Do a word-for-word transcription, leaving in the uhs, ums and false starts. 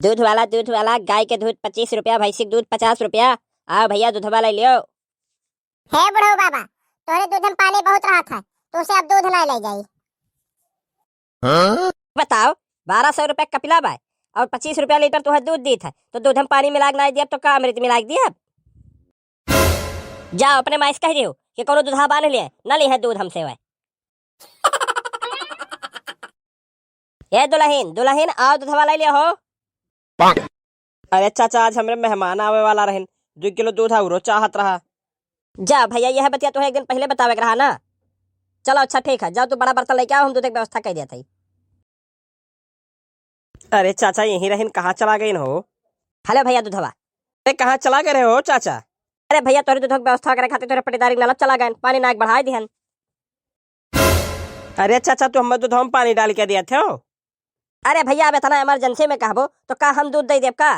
दूध वाला, दूध वाला, गाय के दूध पच्चीस रुपया, भैंसी के दूध पचास रुपया। आओ भैया, दूधवा ले लियो। हे बुढ़ऊ बाबा, तोहरे दूध में पानी बहुत रहत है, तुमसे अब दूध ना ले जाई। हाँ? बताओ, बारह सौ रुपया कपिला बा और पच्चीस रुपया लीटर तुहे दूध दीत है, तो दूध में पानी मिला के ना दियब तो का अमृत मिला के दियब? जाओ अपने माई से कह दियो कि कोनो दूधा बांध लिए, न ली है दूध हमसे वह। ए दुलहिन, दुलहिन, आओ दूधवा ले लिया हो। अरे चाचा, आज हमरे मेहमान आवे वाला रहन, दो किलो दूध औरो चाहत रहा। जा भैया, यह बतिया तोहे एक दिन पहले बतावे के रहा ना। चलो अच्छा ठीक है, जाओ तू बड़ा बर्तन लेके आओ, हम दूध के व्यवस्था कर दिया था। अरे चाचा, यहीं रहन, कहाँ चला गइन हो? हेलो भैया दूधवा। अरे कहाँ चला गए रहे हो चाचा? अरे भैया, तोहरे दूध के व्यवस्था करे खातिर तोहरे पटीदारी नलब चला गए, पानी नाक बढ़ाए दिहन। अरे चाचा, तू हमें दूध में पानी डाल के दिया थे हो? अरे भैया, अब इतना इमरजेंसी में कहबो तो का हम दूध दे देब का?